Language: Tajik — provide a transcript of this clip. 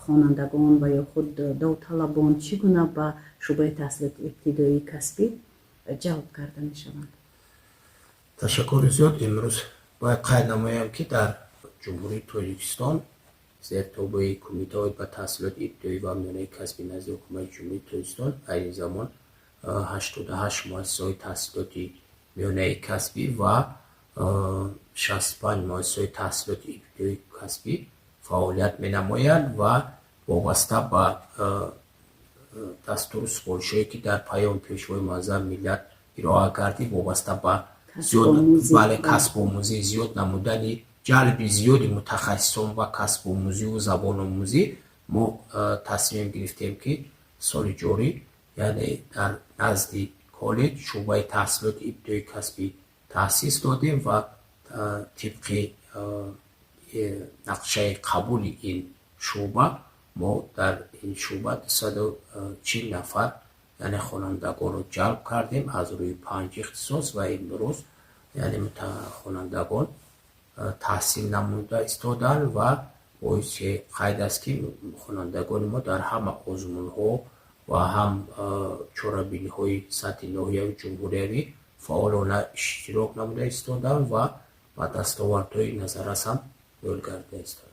Хонандагон ва ё худ довталабон чӣ гуна ба шӯъбаи таҳсилоти ибтидоии касбӣ ҷалб карда мешаванд? Ташаккури зиёд. Имрӯз бояд қайд намоям, ки дар Ҷумҳурии Тоҷикистон зери тобеи Кумита оид ба таҳсилоти ибтидоӣ ва миёнаи касбӣ назди Ҳукумати Ҷумҳурии Тоҷикистон айни замон 88 муассисаҳои таҳсилоти миёнаи касбӣ ва 65 муассисаҳои таҳсилоти ибтидоии касбӣ фаъолият менамоянд ва вобаста ба дастуру супоришҳое, ки дар Паёми Пешвои Муаззами миллат ироа гардид, вобаста ба бале, касбомӯзӣ зиёд намудани, ҷалби зиёди мутахассисон ба касбомӯзиву забономӯзӣ, мо тасмим гирифтем, ки соли ҷорӣ, яъне дар назди коллеҷ шӯъбаи таҳсилоти ибтидоии касбӣ таъсис додем ва тибқи нақшаи қабули ин шӯъба мо дар ин шӯъба 240 нафар, яъне хонандагонро ҷалб кардем аз рӯи панҷ ихтисос ва имрӯз, яъне, хонандагон таҳсил намуда истодаанд. Ва боиси қайд аст, ки хонандагони мо дар ҳама озмунҳо ва ҳам чорабиниҳои сатҳи ноҳияву ҷумҳуриявӣ фаъолона иштирок намуда истодаанд ва ба дастовардҳои назаррас ҳам ноил гардида истодаанд.